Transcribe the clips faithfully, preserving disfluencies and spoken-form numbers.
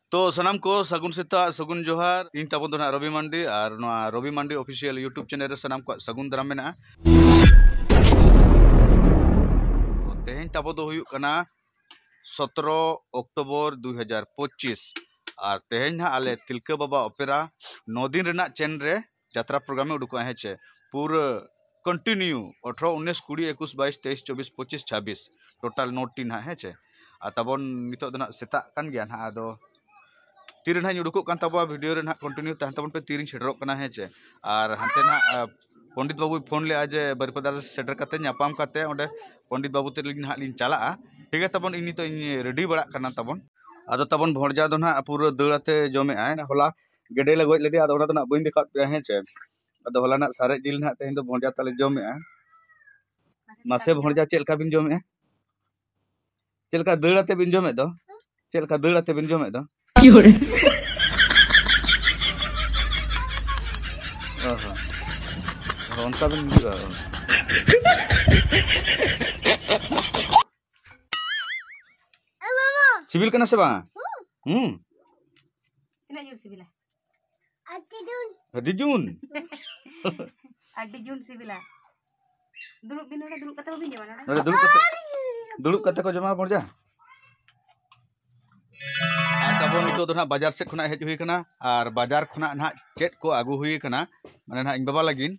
ᱛᱚ ᱥᱟᱱᱟᱢ ᱠᱚ ᱥᱟᱹᱜᱩᱱ ᱥᱮᱛᱟᱜ, ᱥᱟᱹᱜᱩᱱ ᱡᱚᱦᱟᱨ᱾ ᱤᱧ ᱛᱟᱵᱚᱱ ᱫᱚ ᱱᱟᱦᱟᱜ ᱨᱚᱵᱤ ᱢᱟᱱᱰᱤ, ᱟᱨ ᱱᱚᱣᱟ ᱨᱚᱵᱤ ᱢᱟᱱᱰᱤ ᱚᱯᱷᱤᱥᱤᱭᱟᱞ YouTube ᱪᱮᱱᱮᱞ ᱨᱮ ᱥᱟᱱᱟᱢ ᱠᱚᱣᱟᱜ ᱥᱟᱹᱜᱩᱱ ᱫᱟᱨᱟᱢ ᱢᱮᱱᱟᱜᱼᱟ᱾ ᱛᱚ ᱛᱮᱦᱮᱧ ᱛᱟᱵᱚ ᱫᱚ ᱦᱩᱭᱩᱜ ᱠᱟᱱᱟ ᱥᱚᱛᱨᱚ ᱚᱠᱴᱳᱵᱚᱨ ᱫᱩ ᱦᱟᱡᱟᱨ ᱯᱚᱸᱪᱤᱥ, ᱟᱨ ᱛᱮᱦᱮᱧ ᱱᱟᱦᱟᱜ ᱟᱞᱮ ᱛᱤᱞᱠᱟᱹ ᱵᱟᱵᱟ ᱚᱯᱮᱨᱟ ᱱᱚ ᱫᱤᱱ ᱨᱮᱱᱟᱜ ᱪᱮᱱ ᱨᱮ ᱡᱟᱛᱨᱟ ᱯᱨᱳᱜᱨᱟᱢ ᱮ ᱩᱰᱩᱠᱚᱜᱼᱟ, ᱦᱮᱸ ᱪᱮ? ᱯᱩᱨᱟᱹ ᱠᱚᱱᱴᱤᱱᱤᱭᱩ ᱟᱴᱷᱨᱚ, ᱩᱱᱤᱥ, ᱠᱩᱲᱤ, ᱮᱠᱩᱥ, ᱵᱟᱭᱤᱥ, ᱛᱮᱭᱤᱥ, ᱪᱚᱵᱵᱤᱥ, ᱯᱚᱸᱪᱤᱥ, ᱪᱷᱟᱵᱵᱤᱥ, ᱴᱳᱴᱟᱞ ᱱᱚ ᱴᱤ ᱱᱟᱦᱟᱜ, ᱦᱮᱸ ᱪᱮ? ᱟᱨ ᱛᱟᱵᱚᱱ ᱱᱤᱛᱚᱜ ᱫᱚ ᱱᱟᱦᱟᱜ ᱥᱮᱛᱟᱜ ᱠᱟᱱ ᱜᱮᱭᱟ ᱱᱟᱦᱟᱜ, ᱟᱫᱚ ᱛᱤᱨᱮ ᱱᱟᱦᱟᱜ ᱤᱧ ᱩᱰᱩᱠᱚᱜ ᱠᱟᱱ ᱛᱟᱵᱚᱣᱟ, ᱵᱷᱤᱰᱤᱭᱳ ᱨᱮ ᱱᱟᱦᱟᱜ ᱠᱚᱱᱴᱤᱱᱤᱭᱩ ᱛᱟᱦᱮᱱ ᱛᱟᱵᱚᱱ ᱯᱮ, ᱛᱤᱨᱤᱧ ᱥᱮᱴᱮᱨᱚᱜ ᱠᱟᱱᱟ, ᱦᱮᱸ ᱪᱮ? ᱟᱨ ᱦᱟᱱᱛᱮ ᱱᱟᱦᱟᱜ, ᱟ, ᱯᱚᱱᱰᱤᱛ ᱵᱟᱵᱩᱭ ᱯᱷᱳᱱ ᱞᱮᱜᱼᱟ ᱡᱮ ᱵᱟᱹᱨᱤᱯᱟᱫᱟ ᱨᱮ ᱥᱮᱴᱮᱨ ᱠᱟᱛᱮ ᱧᱟᱯᱟᱢ ᱠᱟᱛᱮ ᱚᱸᱰᱮ ᱯᱚᱱᱰᱤᱛ ᱵᱟᱵᱩ ᱛᱟᱹᱞᱤᱧ ᱱᱟᱦᱟᱜ ᱞᱤᱧ ᱪᱟᱞᱟᱜᱼᱟ᱾ ᱴᱷᱤᱠ ᱜᱮᱭᱟ, ᱛᱟᱵᱚᱱ ᱤᱧ ᱱᱤᱛᱚᱜ ᱤᱧ ᱨᱮᱰᱤ ᱵᱟᱲᱟᱜ ᱠᱟᱱᱟ ᱛᱟᱵᱚᱱ᱾ ᱟᱫᱚ ᱛᱟᱵᱚᱱ ᱵᱷᱚᱲᱡᱟ ᱫᱚ ᱱᱟᱦᱟᱜ ᱯᱩᱨᱟᱹ ᱫᱟᱹᱲ ᱟᱛᱮ ᱡᱚᱢᱮᱜᱼᱟᱭ᱾ ᱦᱚᱞᱟ ᱜᱮᱰᱮ ᱞᱮ ᱜᱚᱡ ᱞᱮᱫᱮᱭᱟ, ᱟᱫᱚ ᱚᱱᱟ ᱫᱚ ᱱᱟᱦᱟᱜ ᱵᱟᱹᱧ ᱫᱮᱠᱷᱟᱣ ᱯᱮᱭᱟ, ᱦᱮᱸ ᱪᱮ? ᱟᱫᱚ ᱦᱚᱞᱟᱱᱟᱜ ᱥᱟᱨᱮᱡ ᱡᱤᱞ ᱱᱟᱦᱟᱜ ᱛᱮᱦᱮᱧ ᱫᱚ ᱵᱷᱚᱲᱡᱟ ᱛᱟᱞᱮ ᱡᱚᱢᱮᱜᱼᱟ᱾ ᱢᱟᱥᱮ ᱵᱷᱚᱲᱡᱟ, ᱪᱮᱫ ᱞᱮᱠᱟ ᱵᱤᱱ ᱡᱚᱢᱮᱜᱼᱟ? ᱪᱮᱫ ᱞᱮᱠᱟ ᱫᱟᱹᱲ ᱟᱛᱮ ᱵᱤᱱ ᱡᱚᱢᱮᱫ ᱫᱚ? ᱪᱮᱫ ᱞᱮᱠᱟ ᱫᱟᱹᱲ ᱟᱛᱮ ᱵᱤᱱ ᱡᱚᱢᱮᱫ ᱫᱚ? ᱚ ᱦᱚᱸ᱾ ᱚ, ᱚᱱᱠᱟ ᱵᱤᱱ ᱵᱩᱡᱷᱟᱹᱣᱟ? ᱥᱤᱵᱤᱞ ᱠᱟᱱᱟ ᱥᱮ ᱵᱟᱝ? ᱦᱩᱸ᱾ ᱛᱤᱱᱟᱹᱜ ᱡᱳᱨ ᱥᱤᱵᱤᱞᱟ? ᱟᱹᱰᱤ ᱡᱩᱱ᱾ ᱟᱹᱰᱤ ᱡᱩᱱ ᱥᱤᱵᱤᱞᱟ᱾ ᱫᱩᱲᱩᱵ ᱵᱤᱱ ᱱᱚᱰᱮ, ᱫᱩᱲᱩᱵ ᱠᱟᱛᱮ ᱵᱟᱵᱤᱱ ᱡᱚᱢᱟ ᱱᱚᱰᱮ? ᱱᱚᱰᱮ ᱫᱩᱲᱩᱵ ᱠᱟᱛᱮ, ᱫᱩᱲᱩᱵ ᱠᱟᱛᱮ ᱠᱚ ᱡᱚᱢᱟ ᱵᱷᱚᱲᱡᱟ᱾ ᱟᱨ ᱛᱟᱵᱚᱱ ᱱᱤᱛᱚᱜ ᱫᱚ ᱱᱟᱦᱟᱜ ᱵᱟᱡᱟᱨ ᱥᱮᱫ ᱠᱷᱚᱱᱟᱜ ᱦᱮᱡ ᱦᱩᱭ ᱠᱟᱱᱟ, ᱟᱨ ᱵᱟᱡᱟᱨ ᱠᱷᱚᱱᱟᱜ ᱱᱟᱦᱟᱜ ᱪᱮᱫ ᱠᱚ ᱟᱹᱜᱩ ᱦᱩᱭ ᱠᱟᱱᱟ, ᱢᱟᱱᱮ ᱱᱟᱦᱟᱜ ᱤᱧ ᱵᱟᱵᱟ ᱞᱟᱹᱜᱤᱫ,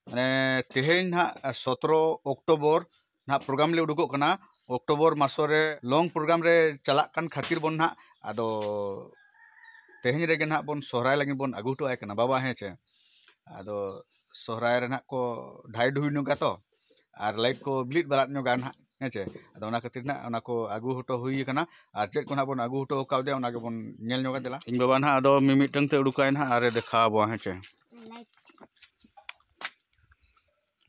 ᱢᱟᱱᱮ ᱛᱮᱦᱮᱧ ᱱᱟᱦᱟᱜ ᱥᱚᱛᱨᱚ ᱚᱠᱴᱳᱵᱚᱨ ᱱᱟᱦᱟᱜ ᱯᱨᱳᱜᱨᱟᱢ ᱞᱮ ᱩᱰᱩᱠᱚᱜ ᱠᱟᱱᱟ᱾ ᱚᱠᱴᱳᱵᱚᱨ ᱢᱟᱥᱚ ᱨᱮ ᱞᱚᱝ ᱯᱨᱳᱜᱨᱟᱢ ᱨᱮ ᱪᱟᱞᱟᱜ ᱠᱟᱱ ᱠᱷᱟᱹᱛᱤᱨ ᱵᱚᱱ ᱱᱟᱦᱟᱜ, ᱟᱫᱚ ᱛᱮᱦᱮᱧ ᱨᱮᱜᱮ ᱱᱟᱦᱟᱜ ᱵᱚᱱ ᱥᱚᱦᱨᱟᱭ ᱞᱟᱹᱜᱤᱫ ᱵᱚᱱ ᱟᱹᱜᱩ ᱦᱚᱴᱚ ᱟᱭ ᱠᱟᱱᱟ ᱵᱟᱵᱟ, ᱦᱮᱸ ᱪᱮ? ᱟᱫᱚ ᱥᱚᱦᱨᱟᱭ ᱨᱮ ᱱᱟᱦᱟᱜ ᱠᱚ ᱰᱷᱟᱭ ᱰᱷᱩᱭ ᱧᱚᱜᱟ ᱛᱚ, ᱟᱨ ᱞᱟᱭᱤᱴ ᱠᱚ ᱵᱞᱤᱰ ᱵᱟᱲᱟᱜ ᱧᱚᱜᱟ ᱱᱟᱦᱟᱜ, ᱦᱮᱸ ᱪᱮ? ᱟᱫᱚ ᱚᱱᱟ ᱠᱷᱟᱹᱛᱤᱨ ᱱᱟᱦᱟᱜ ᱚᱱᱟ ᱠᱚ ᱟᱹᱜᱩ ᱦᱚᱴᱚ ᱦᱩᱭ ᱠᱟᱱᱟ, ᱟᱨ ᱪᱮᱫ ᱠᱚ ᱱᱟᱦᱟᱜ ᱵᱚᱱ ᱟᱹᱜᱩ ᱦᱚᱴᱚ ᱠᱟᱣᱫᱮᱭᱟ ᱚᱱᱟ ᱜᱮᱵᱚᱱ ᱧᱮᱞ ᱧᱚᱜᱟ᱾ ᱫᱮᱞᱟ, ᱤᱧ ᱵᱟᱵᱟ ᱱᱟᱦᱟᱜ ᱟᱫᱚ ᱢᱤᱢᱤᱫᱴᱟᱝ ᱛᱮ ᱩᱰᱩᱠᱟᱭ ᱱᱟᱦᱟᱜ ᱟᱨᱮ ᱫᱮᱠᱷᱟᱣ ᱟᱵᱚᱣᱟ, ᱦᱮᱸ ᱪᱮ?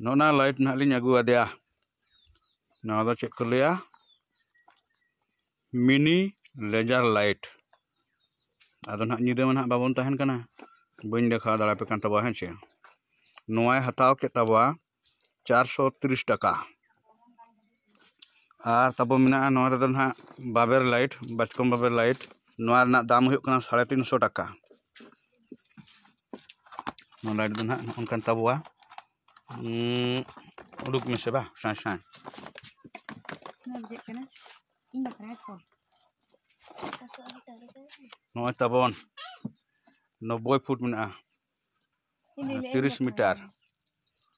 ᱱᱚᱜᱼᱚ ᱱᱟ ᱞᱟᱭᱤᱴ ᱱᱟᱦᱟᱜ ᱞᱤᱧ ᱟᱹᱜᱩ ᱟᱫᱮᱭᱟ᱾ ᱱᱚᱣᱟ ᱫᱚ ᱪᱮᱫ ᱠᱚ ᱞᱟᱹᱭᱟ? ᱢᱤᱱᱤ ᱞᱮᱡᱟᱨ ᱞᱟᱭᱤᱴ᱾ ᱟᱫᱚ ᱱᱟᱦᱟᱜ ᱧᱤᱫᱟᱹ ᱢᱟ ᱱᱟᱦᱟᱜ ᱵᱟᱵᱚᱱ ᱛᱟᱦᱮᱱ ᱠᱟᱱᱟ, ᱵᱟᱹᱧ ᱫᱮᱠᱷᱟᱣ ᱫᱟᱲᱮᱭᱟᱯᱮ ᱠᱟᱱ ᱛᱟᱵᱚᱣᱟ, ᱦᱮᱸ ᱪᱮ? ᱱᱚᱣᱟᱭ ᱦᱟᱛᱟᱣ ᱠᱮᱫ ᱛᱟᱵᱚᱣᱟ ᱪᱟᱨᱥᱚ ᱛᱤᱨᱤᱥ ᱴᱟᱠᱟ᱾ ᱟᱨ ᱛᱟᱵᱚ ᱢᱮᱱᱟᱜᱼᱟ ᱱᱚᱣᱟ ᱨᱮᱫᱚ ᱱᱟᱦᱟᱜ ᱵᱟᱵᱮᱨ ᱞᱟᱭᱤᱴ, ᱵᱟᱪᱠᱚᱢ ᱵᱟᱵᱮᱨ ᱞᱟᱭᱤᱴ᱾ ᱱᱚᱣᱟ ᱨᱮᱱᱟᱜ ᱫᱟᱢ ᱦᱩᱭᱩᱜ ᱠᱟᱱᱟ ᱥᱟᱲᱮ ᱛᱤᱱᱥᱚ ᱴᱟᱠᱟ᱾ ᱱᱚᱣᱟ ᱞᱟᱭᱤᱴ ᱫᱚ ᱱᱟᱦᱟᱜ ᱱᱚᱜᱼᱚ ᱱᱚᱝᱠᱟᱱ ᱛᱟᱵᱚᱣᱟ᱾ ᱩᱸ, ᱩᱰᱩᱠ ᱢᱮᱥᱮ ᱵᱟ, ᱥᱟᱭ ᱥᱟᱭ᱾ ᱚᱱᱟ ᱵᱩᱡᱷᱟᱹᱜ ᱠᱟᱱᱟ ᱤᱧ ᱵᱟᱠᱷᱨᱟ ᱠᱚ᱾ ᱱᱚᱜᱼᱚᱭ ᱛᱟᱵᱚᱱ ᱱᱚᱵᱵᱳᱭ ᱯᱷᱩᱴ ᱢᱮᱱᱟᱜᱼᱟ᱾ ᱤᱧ ᱫᱚᱧ ᱞᱟᱹᱭᱮᱫᱼᱟ ᱤᱧ ᱛᱤᱨᱤᱥ ᱵᱟᱠᱷᱨᱟ ᱢᱤᱴᱟᱨ᱾ ᱠᱚ᱾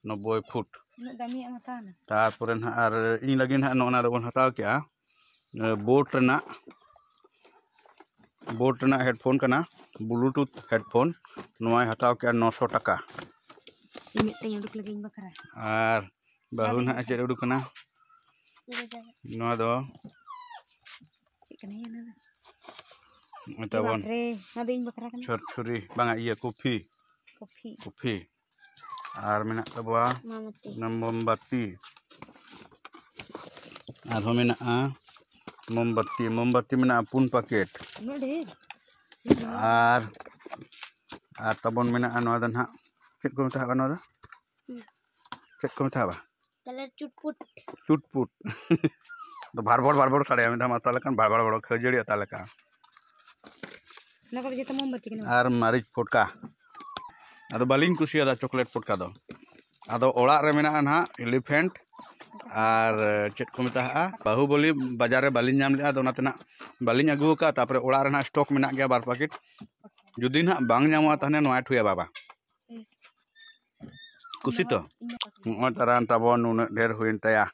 ᱱᱚᱵᱵᱳᱭ ᱯᱷᱩᱴ᱾ ᱩᱱᱟᱹᱜ ᱫᱟᱢᱤᱭᱟᱜ ᱮᱢ ᱦᱟᱛᱟᱣ ᱮᱱᱟ? ᱛᱟᱨᱯᱚᱨᱮ ᱱᱟᱦᱟᱜ ᱟᱨ ᱤᱧ ᱞᱟᱹᱜᱤᱫ ᱱᱟᱦᱟᱜ ᱱᱚᱜᱼᱚ ᱱᱟ ᱫᱚᱵᱚᱱ ᱦᱟᱛᱟᱣ ᱠᱮᱜᱼᱟ, ᱮ, ᱵᱳᱴ ᱨᱮᱱᱟᱜ, ᱵᱳᱴ ᱨᱮᱱᱟᱜ ᱦᱮᱰᱯᱷᱳᱱ ᱠᱟᱱᱟ, ᱵᱞᱩᱴᱩᱛᱷ ᱦᱮᱰᱯᱷᱳᱱ᱾ ᱱᱚᱣᱟᱭ ᱦᱟᱛᱟᱣ ᱠᱮᱜᱼᱟ ᱱᱚᱥᱚ ᱴᱟᱠᱟ᱾ ᱤᱧ ᱢᱤᱫᱴᱟᱝ ᱩᱰᱩᱠ ᱞᱟᱹᱜᱤᱫ ᱤᱧ ᱵᱟᱠᱷᱨᱟ᱾ ᱟᱨ ᱵᱟᱹᱦᱩ ᱱᱟᱦᱟᱜ ᱪᱮᱫ ᱩᱰᱩᱠ ᱠᱟᱱᱟ? ᱱᱚᱣᱟ ᱫᱚ ᱪᱮᱫ ᱠᱟᱱᱟ ᱚᱱᱟ ᱫᱚ? ᱱᱚᱜᱼᱚᱭ ᱛᱟᱵᱚᱱ ᱵᱟᱯᱨᱮ, ᱱᱚᱣᱟ ᱫᱚ ᱤᱧ ᱵᱟᱠᱷᱨᱟ ᱠᱟᱱᱟ᱾ ᱪᱷᱚᱨᱪᱷᱩᱨᱤ, ᱵᱟᱝᱟ, ᱤᱭᱟᱹ, ᱠᱚᱯᱷᱤ᱾ ᱠᱚᱯᱷᱤ᱾ ᱠᱚᱯᱷᱤ᱾ ᱟᱨ ᱢᱮᱱᱟᱜ ᱛᱟᱵᱚᱣᱟ ᱢᱟᱢᱟᱛᱤ᱾ ᱱᱟ ᱢᱳᱢᱵᱟᱛᱤ᱾ ᱟᱨᱦᱚᱸ ᱢᱮᱱᱟᱜᱼᱟ ᱢᱳᱢᱵᱟᱛᱤ᱾ ᱢᱳᱢᱵᱟᱛᱤ ᱢᱮᱱᱟᱜᱼᱟ ᱯᱩᱱ ᱯᱮᱠᱮᱴ᱾ ᱩᱱᱟᱹᱜ ᱰᱷᱮᱨ? ᱟᱨ, ᱟᱨ ᱛᱟᱵᱚᱱ ᱢᱮᱱᱟᱜᱼᱟ ᱱᱚᱣᱟ ᱫᱚ ᱱᱟᱦᱟᱜ, ᱪᱮᱫ ᱠᱚ ᱢᱮᱛᱟᱜᱼᱟ ᱱᱚᱣᱟ ᱫᱚ? ᱦᱩᱸ᱾ ᱪᱮᱫ ᱠᱚ ᱢᱮᱛᱟᱜᱼᱟ? ᱠᱟᱞᱟᱨ ᱪᱩᱴᱯᱩᱴ᱾ ᱪᱩᱴᱯᱩᱴ᱾ ᱫᱚ ᱵᱷᱟᱲᱵᱷᱚᱲ ᱵᱷᱟᱲᱵᱷᱚᱲ ᱥᱟᱰᱮᱭᱟ, ᱢᱤᱫ ᱫᱷᱟᱣ ᱟᱛᱟ ᱞᱮᱠᱷᱟᱱ ᱵᱷᱟᱲᱵᱷᱚᱲ ᱵᱷᱟᱲᱵᱷᱚᱲ ᱠᱷᱟᱹᱡᱟᱹᱲᱤ ᱟᱛᱟ ᱞᱮᱠᱟ᱾ ᱚᱱᱟ ᱠᱚᱫᱚ ᱡᱚᱛᱚ ᱢᱳᱢᱵᱟᱛᱤ ᱠᱟᱱᱟ᱾ ᱟᱨ ᱢᱟᱹᱨᱤᱪ ᱯᱷᱚᱴᱠᱟ᱾ ᱟᱫᱚ ᱵᱟᱹᱞᱤᱧ ᱠᱩᱥᱤᱭᱟᱫᱟ ᱪᱚᱠᱞᱮᱴ ᱯᱷᱚᱴᱠᱟ ᱫᱚ᱾ ᱟᱫᱚ ᱚᱲᱟᱜ ᱨᱮ ᱢᱮᱱᱟᱜᱼᱟ ᱱᱟᱦᱟᱜ ᱮᱞᱤᱯᱷᱮᱱᱴ ᱟᱨ ᱪᱮᱫ ᱠᱚ ᱢᱮᱛᱟᱜᱼᱟ, ᱵᱟᱦᱩᱵᱚᱞᱤ ᱵᱟᱡᱟᱨ ᱨᱮ ᱵᱟᱹᱞᱤᱧ ᱧᱟᱢ ᱞᱮᱜᱼᱟ, ᱟᱫᱚ ᱚᱱᱟᱛᱮ ᱱᱟᱜ ᱵᱟᱹᱞᱤᱧ ᱟᱹᱜᱩ ᱟᱠᱟᱫᱼᱟ᱾ ᱛᱟᱨᱯᱚᱨᱮ ᱚᱲᱟᱜ ᱨᱮ ᱱᱟᱜ ᱥᱴᱚᱠ ᱢᱮᱱᱟᱜ ᱜᱮᱭᱟ ᱵᱟᱨ ᱯᱮᱠᱮᱴ᱾ ᱡᱩᱫᱤ ᱱᱟᱜ ᱵᱟᱝ ᱧᱟᱢᱚᱜᱼᱟ, ᱛᱟᱦᱚᱞᱮ ᱱᱚᱣᱟᱭ ᱴᱷᱩᱭᱟ ᱵᱟᱵᱟ᱾ ᱠᱩᱥᱤ ᱛᱚ? ᱱᱚᱜᱼᱚᱭ ᱛᱟᱨᱟᱱ ᱛᱟᱵᱚᱱ ᱱᱩᱱᱟᱹᱜ ᱰᱷᱮᱨ ᱦᱩᱭᱮᱱ ᱛᱟᱭᱟ᱾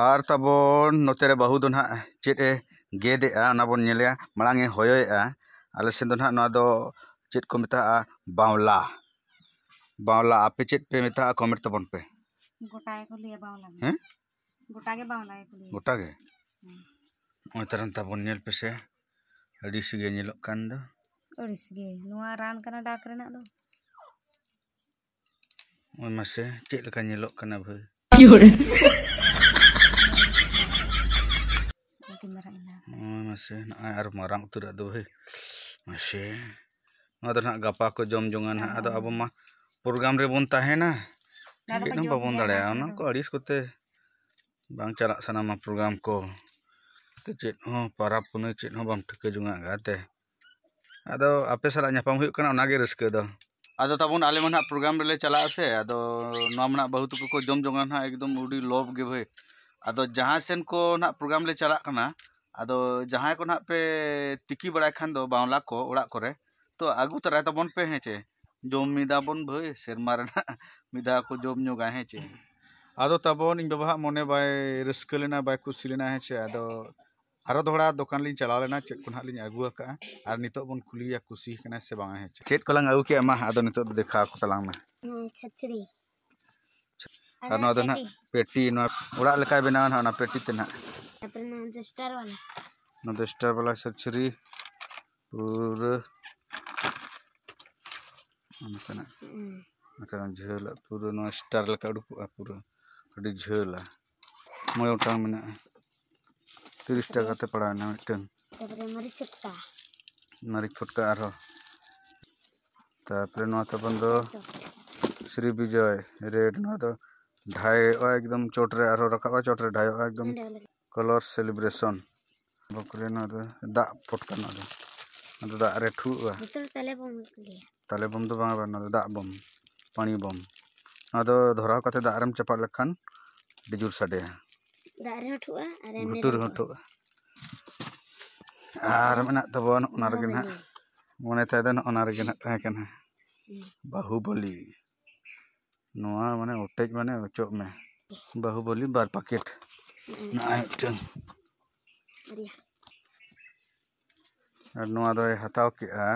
ᱟᱨ ᱛᱟᱵᱚᱱ ᱱᱚᱛᱮ ᱨᱮ ᱵᱟᱹᱦᱩ ᱫᱚ ᱱᱟᱦᱟᱜ ᱪᱮᱫ ᱮ ᱜᱮᱫ ᱮᱜᱼᱟ, ᱚᱱᱟ ᱵᱚᱱ ᱧᱮᱞᱮᱜᱼᱟ᱾ ᱢᱟᱲᱟᱝ ᱮ ᱦᱚᱭᱚᱭᱮᱜᱼᱟ᱾ ᱟᱞᱮ ᱥᱮᱱ ᱫᱚ ᱱᱟᱦᱟᱜ ᱱᱚᱣᱟ ᱫᱚ ᱪᱮᱫ ᱠᱚ ᱢᱮᱛᱟᱜᱼᱟ? ᱵᱟᱣᱞᱟ᱾ ᱵᱟᱣᱞᱟ, ᱟᱯᱮ ᱪᱮᱫ ᱯᱮ ᱢᱮᱛᱟᱜᱼᱟ? ᱠᱚᱢᱮᱱᱴ ᱛᱟᱵᱚᱱ ᱯᱮ᱾ ᱜᱚᱴᱟ ᱜᱮᱠᱚ ᱞᱟᱹᱭᱟ ᱵᱟᱣᱞᱟ ᱜᱮ᱾ ᱦᱮᱸ? ᱜᱚᱴᱟ ᱜᱮ ᱵᱟᱣᱞᱟ ᱜᱮᱠᱚ ᱞᱟᱹᱭᱟ᱾ ᱜᱚᱴᱟ ᱜᱮ? ᱦᱮᱸ᱾ ᱱᱚᱜᱼᱚᱭ ᱛᱟᱨᱟᱱ ᱛᱟᱵᱚᱱ ᱧᱮᱞ ᱯᱮᱥᱮ, ᱟᱹᱰᱤ ᱥᱤᱜᱮ ᱧᱮᱞᱚᱜ ᱠᱟᱱ ᱫᱚ᱾ ᱟᱹᱲᱤᱥ ᱜᱮ᱾ ᱱᱚᱣᱟ ᱨᱟᱱ ᱠᱟᱱᱟ ᱰᱟᱠ ᱨᱮᱱᱟᱜ ᱫᱚ᱾ ᱳᱭ ᱢᱟᱥᱮ, ᱪᱮᱫ ᱞᱮᱠᱟ ᱧᱮᱞᱚᱜ ᱠᱟᱱᱟ ᱵᱷᱟᱹᱭ? ᱟᱹᱰᱤ ᱢᱟᱨᱟᱝ ᱮᱱᱟ᱾ ᱳᱭ ᱢᱟᱥᱮ, ᱱᱚᱜᱼᱚᱭ ᱟᱨ ᱢᱟᱨᱟᱝ ᱩᱛᱟᱹᱨᱟᱜ ᱫᱚ ᱵᱷᱟᱹᱭ᱾ ᱢᱟᱥᱮ, ᱱᱚᱣᱟ ᱫᱚ ᱱᱟᱦᱟᱜ ᱜᱟᱯᱟ ᱠᱚ ᱡᱚᱢ ᱡᱚᱝᱟ ᱱᱟᱦᱟᱜ᱾ ᱟᱫᱚ ᱟᱵᱚ ᱢᱟ ᱯᱨᱳᱜᱨᱟᱢ ᱨᱮᱵᱚᱱ ᱛᱟᱦᱮᱱᱟ, ᱚᱱᱟ ᱫᱚᱠᱚ ᱪᱮᱫ ᱦᱚᱸ ᱡᱚᱢ ᱵᱟᱵᱚᱱ ᱜᱮᱭᱟ, ᱫᱟᱲᱮᱭᱟᱜᱼᱟ᱾ ᱵᱟᱝ ᱚᱱᱟ ᱠᱚ ᱟᱹᱲᱤᱥ ᱠᱚᱛᱮ ᱵᱟᱝ ᱪᱟᱞᱟᱜ ᱥᱟᱱᱟᱢᱟ ᱯᱨᱳᱜᱨᱟᱢ ᱠᱚ᱾ ᱛᱮ ᱪᱮᱫ ᱦᱚᱸ, ᱯᱟᱨᱟᱵᱽ ᱯᱩᱱᱟᱹᱭ ᱪᱮᱫ ᱦᱚᱸ ᱵᱟᱢ ᱴᱷᱤᱠᱟᱹ ᱡᱚᱝᱟ ᱜᱟᱛᱮ᱾ ᱟᱫᱚ ᱟᱯᱮ ᱥᱟᱞᱟᱜ ᱧᱟᱯᱟᱢ ᱦᱩᱭᱩᱜ ᱠᱟᱱᱟ, ᱚᱱᱟᱜᱮ ᱨᱟᱹᱥᱠᱟᱹ ᱫᱚ᱾ ᱟᱫᱚ ᱛᱟᱵᱚᱱ, ᱟᱞᱮ ᱢᱟ ᱱᱟᱦᱟᱜ ᱯᱨᱳᱜᱨᱟᱢ ᱨᱮᱞᱮ ᱪᱟᱞᱟᱜᱼᱟ ᱥᱮ, ᱟᱫᱚ ᱱᱚᱣᱟ ᱢᱟ ᱱᱟᱦᱟᱜ ᱵᱟᱹᱦᱩ ᱛᱟᱠᱚ ᱠᱚ ᱡᱚᱢ ᱡᱚᱝᱟ ᱱᱟᱦᱟᱜ, ᱮᱠᱫᱚᱢ ᱟᱹᱰᱤ ᱞᱚᱵᱽ ᱜᱮ ᱵᱷᱟᱹᱭ᱾ ᱟᱫᱚ ᱡᱟᱦᱟᱸ ᱥᱮᱱ ᱠᱚ ᱱᱟᱦᱟᱜ ᱯᱨᱳᱜᱨᱟᱢ ᱞᱮ ᱪᱟᱞᱟᱜ ᱠᱟᱱᱟ, ᱟᱫᱚ ᱡᱟᱦᱟᱸᱭ ᱠᱚ ᱱᱟᱦᱟᱜ ᱯᱮ ᱛᱤᱠᱤ ᱵᱟᱲᱟᱭ ᱠᱷᱟᱱ ᱫᱚ ᱵᱟᱣᱞᱟ ᱠᱚ ᱚᱲᱟᱜ ᱠᱚᱨᱮ, ᱛᱚ ᱟᱹᱜᱩ ᱛᱚᱨᱟᱭ ᱛᱟᱵᱚᱱ ᱯᱮ, ᱦᱮᱸ ᱪᱮ? ᱡᱚᱢ ᱢᱤᱫ ᱫᱷᱟᱣ ᱵᱚᱱ ᱵᱷᱟᱹᱭ, ᱥᱮᱨᱢᱟ ᱨᱮᱱᱟᱜ ᱢᱤᱫ ᱫᱷᱟᱣ ᱠᱚ ᱡᱚᱢ ᱧᱚᱜᱟ, ᱦᱮᱸ ᱪᱮ? ᱟᱫᱚ ᱛᱟᱵᱚᱱ, ᱤᱧ ᱵᱟᱵᱟ ᱦᱟᱜ ᱢᱚᱱᱮ ᱵᱟᱭ ᱨᱟᱹᱥᱠᱟᱹ ᱞᱮᱱᱟ, ᱵᱟᱭ ᱠᱩᱥᱤ ᱞᱮᱱᱟ, ᱦᱮᱸ ᱪᱮ? ᱟᱫᱚ ᱟᱨᱚ ᱫᱚᱦᱲᱟ ᱫᱚᱠᱟᱱ ᱞᱤᱧ ᱪᱟᱞᱟᱣ ᱞᱮᱱᱟ, ᱪᱮᱫ ᱠᱚ ᱱᱟᱦᱟᱜ ᱞᱤᱧ ᱟᱹᱜᱩ ᱟᱠᱟᱫᱼᱟ, ᱟᱨ ᱱᱤᱛᱚᱜ ᱵᱚᱱ ᱠᱩᱞᱤᱭᱮᱭᱟ ᱠᱩᱥᱤ ᱠᱟᱱᱟᱭ ᱥᱮ ᱵᱟᱝᱟ, ᱦᱮᱸ ᱪᱮ? ᱪᱮᱫ ᱠᱚᱞᱟᱝ ᱟᱹᱜᱩ ᱠᱮᱫᱼᱟ, ᱢᱟ ᱟᱫᱚ ᱱᱤᱛᱚᱜ ᱫᱚ ᱫᱮᱠᱷᱟᱣ ᱟᱠᱚ ᱛᱟᱞᱟᱝ ᱢᱮ᱾ ᱦᱩᱸ, ᱪᱷᱟᱪᱷᱲᱤ᱾ ᱟᱨ ᱱᱚᱣᱟ ᱫᱚ ᱱᱟᱦᱟᱜ ᱯᱮᱴᱤ᱾ ᱯᱮᱴᱤ, ᱱᱚᱣᱟ ᱚᱲᱟᱜ ᱞᱮᱠᱟᱭ ᱵᱮᱱᱟᱣᱟ ᱱᱟᱦᱟᱜ ᱚᱱᱟ ᱯᱮᱴᱤ ᱛᱮ ᱱᱟᱦᱟᱜ᱾ ᱛᱟᱯᱚᱨᱮ ᱱᱚᱣᱟ ᱫᱚ ᱥᱴᱟᱨ ᱵᱟᱞᱟ᱾ ᱱᱚᱣᱟ ᱫᱚ ᱥᱴᱟᱨ ᱵᱟᱞᱟ ᱪᱷᱟᱪᱷᱲᱤ, ᱯᱩᱨᱟᱹ ᱚᱱᱠᱟᱱᱟᱜ᱾ ᱦᱩᱸ᱾ ᱚᱱᱠᱟᱱᱟᱜ ᱡᱷᱟᱹᱞᱟᱜ, ᱯᱩᱨᱟᱹ ᱱᱚᱣᱟ ᱥᱴᱟᱨ ᱞᱮᱠᱟ ᱩᱰᱩᱠᱚᱜᱼᱟ, ᱯᱩᱨᱟᱹ ᱟᱹᱰᱤ ᱡᱷᱟᱹᱞᱟ᱾ ᱢᱚᱬᱮ ᱜᱚᱴᱟᱝ ᱢᱮᱱᱟᱜᱼᱟ᱾ ᱛᱤᱨᱤᱥ ᱴᱟᱠᱟ ᱛᱮ ᱯᱟᱲᱟᱣᱮᱱᱟ ᱢᱤᱫᱴᱟᱝ᱾ ᱛᱟᱯᱚᱨᱮ ᱢᱟᱹᱨᱤᱪ ᱯᱷᱚᱴᱠᱟ᱾ ᱢᱟᱹᱨᱤᱪ ᱯᱷᱚᱴᱠᱟ ᱟᱨᱦᱚᱸ᱾ ᱛᱟᱯᱚᱨᱮ ᱱᱚᱣᱟ ᱛᱟᱵᱚᱱ ᱫᱚ ᱥᱨᱤ ᱵᱤᱡᱚᱭ ᱨᱮᱰ, ᱱᱚᱣᱟ ᱫᱚ ᱰᱷᱟᱭᱚᱜᱼᱟ ᱮᱠᱫᱚᱢ ᱪᱚᱴ ᱨᱮ, ᱟᱨᱦᱚᱸ ᱨᱟᱠᱟᱵᱼᱟ ᱪᱚᱴ ᱨᱮ, ᱰᱷᱟᱭᱚᱜᱼᱟ ᱮᱠᱫᱚᱢ᱾ ᱱᱚᱰᱮ ᱦᱚᱸ ᱞᱟᱜᱟᱜ᱾ ᱠᱟᱞᱟᱨ ᱥᱮᱞᱤᱵᱨᱮᱥᱚᱱ᱾ ᱵᱟᱠᱨᱮ ᱱᱚᱣᱟ ᱫᱚ ᱫᱟᱜ ᱯᱷᱚᱴᱠᱟ, ᱱᱚᱣᱟ ᱫᱚ, ᱱᱚᱣᱟ ᱫᱚ ᱫᱟᱜ ᱨᱮ ᱴᱷᱩᱜᱼᱟ᱾ ᱵᱚᱛᱚᱞ ᱛᱟᱞᱮ ᱵᱚᱢ ᱞᱟᱹᱭᱟ᱾ ᱛᱟᱞᱮ ᱵᱚᱢ ᱫᱚ ᱵᱟᱝ, ᱱᱚᱣᱟ ᱫᱚ ᱫᱟᱜ ᱵᱚᱢ, ᱯᱟᱹᱱᱤ ᱵᱚᱢ᱾ ᱱᱚᱣᱟ ᱫᱚ ᱫᱷᱚᱨᱟᱣ ᱠᱟᱛᱮ ᱫᱟᱜ ᱨᱮᱢ ᱪᱟᱯᱟᱫ ᱞᱮᱠᱷᱟᱱ ᱟᱹᱰᱤ ᱡᱳᱨ ᱥᱟᱰᱮᱭᱟ᱾ ᱫᱟᱜ ᱨᱮᱦᱚᱸ ᱴᱷᱩᱜᱼᱟ ᱟᱨ ᱮᱢᱱᱤ ᱜᱷᱩᱴᱩ ᱨᱮᱦᱚᱸ ᱨᱮᱦᱚᱸ ᱴᱷᱩᱜᱼᱟ᱾ ᱟᱨ ᱢᱮᱱᱟᱜ ᱛᱟᱵᱚᱱ ᱚᱱᱟ ᱨᱮᱜᱮ ᱱᱟᱦᱟᱜ, ᱵᱟᱹᱦᱩᱵᱟᱹᱞᱤ᱾ ᱢᱚᱱᱮ ᱛᱟᱭ ᱫᱚ ᱱᱚᱜᱼᱚ ᱱᱟ ᱨᱮᱜᱮ ᱱᱟᱦᱟᱜ ᱛᱟᱦᱮᱸ ᱠᱟᱱᱟ᱾ ᱦᱩᱸ᱾ ᱵᱟᱹᱦᱩᱵᱟᱹᱞᱤ᱾ ᱱᱚᱣᱟ ᱢᱟᱱᱮ ᱚᱴᱮᱡ ᱢᱟᱱᱮ ᱚᱪᱚᱜ ᱢᱮ᱾ ᱵᱟᱹᱦᱩᱵᱟᱹᱞᱤ ᱵᱟᱨ ᱯᱟᱠᱮᱴ᱾ ᱦᱩᱸ᱾ ᱱᱚᱜᱼᱚᱭ ᱢᱤᱫᱴᱟᱝ᱾ ᱵᱟᱨᱭᱟ᱾ ᱟᱨ ᱱᱚᱣᱟ ᱫᱚᱭ ᱦᱟᱛᱟᱣ ᱠᱮᱜᱼᱟ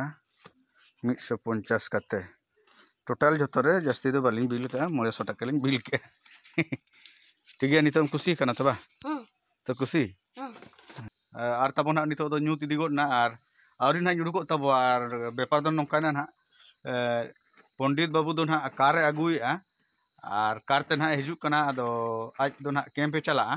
ᱢᱤᱫ ᱥᱚ ᱯᱚᱧᱪᱟᱥ ᱠᱟᱛᱮ᱾ ᱴᱳᱴᱟᱞ ᱡᱷᱚᱛᱚ ᱨᱮ ᱡᱟᱹᱥᱛᱤ ᱫᱚ ᱵᱟᱹᱞᱤᱧ ᱵᱤᱞ ᱠᱟᱜᱼᱟ, ᱢᱚᱬᱮ ᱥᱚ ᱴᱟᱠᱟ ᱞᱤᱧ ᱵᱤᱞ ᱠᱮᱜᱼᱟ᱾ ᱴᱷᱤᱠ ᱜᱮᱭᱟ, ᱱᱤᱛᱚᱜ ᱮᱢ ᱠᱩᱥᱤ ᱠᱟᱱᱟ ᱛᱚ ᱵᱟ? ᱦᱮᱸ᱾ ᱛᱚ ᱠᱩᱥᱤ? ᱦᱮᱸ᱾ ᱟᱨ ᱛᱟᱵᱚᱱ ᱦᱟᱸᱜ ᱱᱤᱛᱚᱜ ᱫᱚ ᱧᱩᱛ ᱤᱫᱤ ᱜᱚᱫ ᱮᱱᱟ, ᱟᱨ ᱟᱹᱣᱨᱤ ᱱᱟᱦᱟᱜ ᱤᱧ ᱩᱰᱩᱠᱚᱜ ᱛᱟᱵᱚ᱾ ᱟᱨ ᱵᱮᱯᱟᱨ ᱫᱚ ᱱᱚᱝᱠᱟᱭᱮᱱᱟ ᱱᱟᱦᱟᱜ, ᱮ, ᱯᱚᱱᱰᱤᱛ ᱵᱟᱹᱵᱩ ᱫᱚ ᱱᱟᱦᱟᱜ ᱠᱟᱨ ᱮ ᱟᱹᱜᱩᱭᱮᱜᱼᱟ, ᱟᱨ ᱠᱟᱨ ᱛᱮ ᱱᱟᱦᱟᱜ ᱦᱤᱡᱩᱜ ᱠᱟᱱᱟ᱾ ᱟᱫᱚ ᱟᱡ ᱫᱚ ᱱᱟᱦᱟᱜ ᱠᱮᱢᱯ ᱮ ᱪᱟᱞᱟᱜᱼᱟ,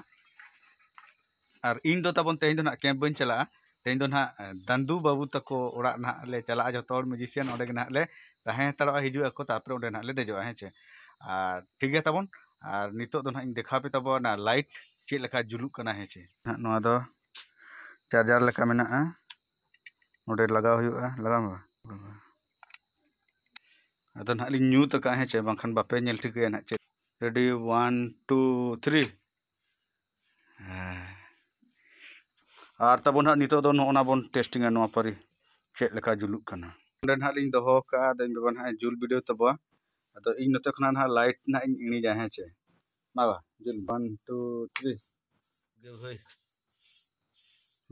ᱟᱨ ᱤᱧ ᱫᱚ ᱛᱟᱵᱚᱱ ᱛᱮᱦᱮᱧ ᱫᱚ ᱱᱟᱦᱟᱜ ᱠᱮᱢᱯ ᱵᱟᱹᱧ ᱪᱟᱞᱟᱜᱼᱟ᱾ ᱛᱮᱦᱮᱧ ᱫᱚ ᱱᱟᱦᱟᱜ ᱫᱟᱱᱫᱩ ᱵᱟᱹᱵᱩ ᱛᱟᱠᱚ ᱚᱲᱟᱜ ᱱᱟᱦᱟᱜ ᱞᱮ ᱪᱟᱞᱟᱜᱼᱟ, ᱡᱷᱚᱛᱚ ᱦᱚᱲ ᱢᱮᱡᱤᱥᱤᱭᱟᱱ ᱚᱸᱰᱮ ᱜᱮ ᱱᱟᱦᱟᱜ ᱞᱮ ᱛᱟᱦᱮᱸ ᱦᱟᱛᱟᱲᱚᱜᱼᱟ, ᱦᱤᱡᱩᱜ ᱟᱠᱚ, ᱛᱟᱨᱯᱚᱨᱮ ᱚᱸᱰᱮ ᱱᱟᱦᱟᱜ ᱞᱮ ᱫᱮᱡᱚᱜᱼᱟ, ᱦᱮᱸ ᱪᱮ? ᱟᱨ ᱴᱷᱤᱠ ᱜᱮᱭᱟ ᱛᱟᱵᱚᱱ, ᱟᱨ ᱱᱤᱛᱚᱜ ᱫᱚ ᱱᱟᱦᱟᱜ ᱤᱧ ᱫᱮᱠᱷᱟᱣ ᱯᱮ ᱛᱟᱵᱚᱱᱟ ᱞᱟᱭᱤᱴ ᱪᱮᱫ ᱞᱮᱠᱟ ᱡᱩᱞᱩᱜ ᱠᱟᱱᱟ, ᱦᱮᱸ ᱪᱮ? ᱱᱟᱦᱟᱜ ᱱᱚᱣᱟ ᱫᱚ ᱪᱟᱨᱡᱟᱨ ᱞᱮᱠᱟ ᱢᱮᱱᱟᱜᱼᱟ, ᱱᱚᱰᱮ ᱞᱟᱜᱟᱣ ᱦᱩᱭᱩᱜᱼᱟ᱾ ᱞᱟᱜᱟᱣ ᱢᱮ᱾ ᱟᱫᱚ ᱱᱟᱦᱟᱜ ᱞᱤᱧ ᱧᱩᱛ ᱟᱠᱟᱫᱼᱟ, ᱦᱮᱸ ᱪᱮ, ᱵᱟᱝᱠᱷᱟᱱ ᱵᱟᱯᱮ ᱧᱮᱞ ᱴᱷᱤᱠᱟᱹᱭᱟ ᱱᱟᱦᱟᱜ ᱪᱮᱫ᱾ Ready, one, two, three. ᱦᱮᱸ᱾ ᱟᱨ ᱛᱟᱵᱚᱱ ᱦᱟᱸᱜ ᱱᱤᱛᱚᱜ ᱫᱚ ᱱᱚᱜᱼᱚ ᱱᱟ ᱵᱚᱱ ᱴᱮᱥᱴᱤᱝᱟ, ᱱᱚᱣᱟ ᱯᱟᱹᱨᱤ ᱪᱮᱫ ᱞᱮᱠᱟ ᱡᱩᱞᱩᱜ ᱠᱟᱱᱟ᱾ ᱚᱸᱰᱮ ᱱᱟᱦᱟᱜ ᱞᱤᱧ ᱫᱚᱦᱚ ᱠᱟᱜᱼᱟ, ᱟᱫᱚ ᱤᱧ ᱵᱟᱵᱟ ᱱᱟᱦᱟᱜ ᱮ ᱡᱩᱞ ᱵᱤᱰᱟᱹᱣ ᱛᱟᱵᱚᱣᱟ᱾ ᱟᱫᱚ ᱤᱧ ᱱᱚᱛᱮ ᱠᱷᱚᱱᱟᱜ ᱱᱟᱦᱟᱜ ᱞᱟᱭᱤᱴ ᱱᱟᱦᱟᱜ ᱤᱧ ᱤᱬᱤᱡᱟ, ᱦᱮᱸ ᱪᱮ᱾ ᱢᱟ ᱵᱟ, ᱡᱩᱞ᱾ One, two, three. ᱜᱮ ᱦᱳᱭ᱾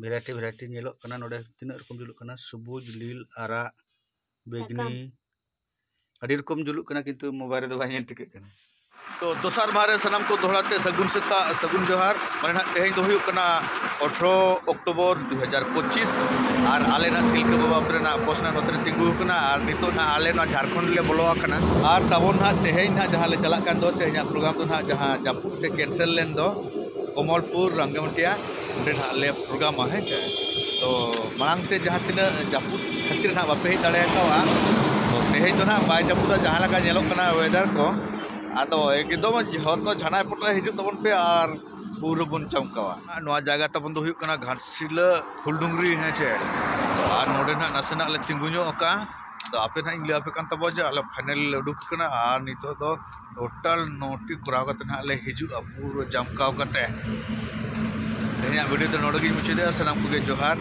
ᱵᱷᱮᱨᱟᱭᱴᱤ ᱵᱷᱮᱨᱟᱭᱴᱤ ᱧᱮᱞᱚᱜ ᱠᱟᱱᱟ ᱱᱚᱰᱮ, ᱛᱤᱱᱟᱹᱜ ᱨᱚᱠᱚᱢ ᱡᱩᱞᱩᱜ ᱠᱟᱱᱟ, ᱥᱩᱵᱩᱡ, ᱞᱤᱞ, ᱟᱨᱟᱜ, ᱵᱮᱜᱽᱱᱤ, ᱥᱟᱠᱟᱢ᱾ ᱟᱹᱰᱤ ᱨᱚᱠᱚᱢ ᱡᱩᱞᱩᱜ ᱠᱟᱱᱟ, ᱠᱤᱱᱛᱩ ᱢᱳᱵᱟᱭᱤᱞ ᱨᱮᱫᱚ ᱵᱟᱭ ᱧᱮᱞ ᱴᱷᱤᱠᱟᱹᱜ ᱠᱟᱱᱟ᱾ ᱛᱚ, ᱫᱚᱥᱟᱨ ᱢᱟᱦᱟ ᱨᱮ ᱥᱟᱱᱟᱢ ᱠᱚ ᱫᱚᱦᱲᱟ ᱛᱮ ᱥᱟᱹᱜᱩᱱ ᱥᱮᱛᱟᱜ, ᱥᱟᱹᱜᱩᱱ ᱡᱚᱦᱟᱨ᱾ ᱢᱟᱱᱮ ᱱᱟᱦᱟᱜ ᱛᱮᱦᱮᱧ ᱫᱚ ᱦᱩᱭᱩᱜ ᱠᱟᱱᱟ ᱟᱴᱷᱨᱚ ᱚᱠᱴᱳᱵᱚᱨ ᱫᱩ ᱦᱟᱡᱟᱨ ᱯᱚᱸᱪᱤᱥ, ᱟᱨ ᱟᱞᱮ ᱱᱟᱦᱟᱜ ᱛᱤᱞᱠᱟᱹ ᱵᱟᱵᱟ ᱚᱯᱮᱨᱟ ᱨᱮᱱᱟᱜ ᱵᱚᱥ ᱱᱟᱦᱟᱜ ᱱᱚᱛᱮ ᱨᱮ ᱛᱤᱸᱜᱩ ᱟᱠᱟᱱᱟ, ᱟᱨ ᱱᱤᱛᱚᱜ ᱱᱟᱦᱟᱜ ᱟᱞᱮ ᱱᱚᱣᱟ ᱡᱷᱟᱲᱠᱷᱚᱸᱰ ᱞᱮ ᱵᱚᱞᱚ ᱟᱠᱟᱱᱟ᱾ ᱟᱨ ᱛᱟᱵᱚᱱ ᱱᱟᱦᱟᱜ ᱛᱮᱦᱮᱧ ᱱᱟᱦᱟᱜ ᱡᱟᱦᱟᱸ ᱞᱮ ᱪᱟᱞᱟᱜ ᱠᱟᱱ ᱫᱚ, ᱛᱮᱦᱮᱧᱟᱜ ᱯᱨᱳᱜᱨᱟᱢ ᱫᱚ ᱱᱟᱦᱟᱜ ᱡᱟᱦᱟᱸ ᱡᱟᱹᱯᱩᱫ ᱛᱮ ᱠᱮᱱᱥᱮᱞ ᱞᱮᱱ ᱫᱚ, ᱠᱚᱢᱚᱞᱯᱩᱨ, ᱨᱟᱝᱜᱟᱢᱟᱴᱤᱭᱟ, ᱚᱸᱰᱮ ᱱᱟᱦᱟᱜ ᱞᱮ ᱯᱨᱳᱜᱨᱟᱢᱟ, ᱦᱮᱸ ᱪᱮ᱾ ᱛᱚ, ᱢᱟᱲᱟᱝ ᱛᱮ ᱡᱟᱦᱟᱸ ᱛᱤᱱᱟᱹᱜ ᱡᱟᱹᱯᱩᱫ ᱠᱷᱟᱹᱛᱤᱨ ᱱᱟᱦᱟᱜ ᱵᱟᱯᱮ ᱦᱮᱡ ᱫᱟᱲᱮ ᱟᱠᱟᱫᱼᱟ, ᱛᱚ, ᱛᱮᱦᱮᱧ ᱫᱚ ᱱᱟᱦᱟᱜ ᱵᱟᱭ ᱡᱟᱹᱯᱩᱫᱟ, ᱡᱟᱦᱟᱸ ᱞᱮᱠᱟ ᱧᱮᱞᱚᱜ ᱠᱟᱱᱟ ᱚᱭᱮᱫᱟᱨ ᱠᱚ, ᱟᱫᱚ ᱮᱠᱫᱚᱢ ᱡᱷᱚᱛᱚ ᱪᱷᱟᱱᱟᱭ ᱯᱚᱴᱟᱭ ᱦᱤᱡᱩᱜ ᱛᱟᱵᱚᱱ ᱯᱮ ᱟᱨ ᱯᱩᱨᱟᱹ ᱵᱚᱱ ᱪᱚᱢᱠᱟᱣᱟ᱾ ᱱᱚᱣᱟ ᱡᱟᱭᱜᱟ ᱛᱟᱵᱚᱱ ᱫᱚ ᱦᱩᱭᱩᱜ ᱠᱟᱱᱟ ᱜᱷᱟᱴᱥᱤᱞᱟᱹ ᱯᱷᱩᱞᱰᱩᱝᱨᱤ, ᱦᱮᱸ ᱪᱮ᱾ ᱟᱨ ᱱᱚᱰᱮ ᱱᱟᱦᱟᱜ ᱱᱟᱥᱮᱱᱟᱜ ᱞᱮ ᱛᱤᱸᱜᱩ ᱧᱚᱜ ᱟᱠᱟᱱᱟ᱾ ᱟᱫᱚ ᱟᱯᱮ ᱱᱟᱦᱟᱜ ᱤᱧ ᱞᱟᱹᱭ ᱟᱯᱮ ᱠᱟᱱ ᱛᱟᱵᱚᱱᱟ ᱡᱮ ᱟᱞᱮ ᱯᱷᱟᱭᱱᱟᱞ ᱞᱮ ᱩᱰᱩᱠ ᱟᱠᱟᱱᱟ ᱟᱨ ᱱᱤᱛᱚᱜ ᱫᱚ ᱴᱳᱴᱟᱞ ᱱᱚᱴᱤ ᱠᱚᱨᱟᱣ ᱠᱟᱛᱮ ᱱᱟᱦᱟᱜ ᱞᱮ ᱦᱤᱡᱩᱜᱼᱟ ᱯᱩᱨᱟᱹ ᱡᱟᱢᱠᱟᱣ ᱠᱟᱛᱮ᱾ ᱛᱮᱦᱮᱧᱟᱜ ᱵᱷᱤᱰᱤᱭᱳ ᱫᱚ ᱱᱚᱰᱮ ᱜᱤᱧ ᱢᱩᱪᱟᱹᱫᱮᱜᱼᱟ᱾ ᱥᱟᱱᱟᱢ ᱠᱚᱜᱮ ᱡᱚᱦᱟᱨ᱾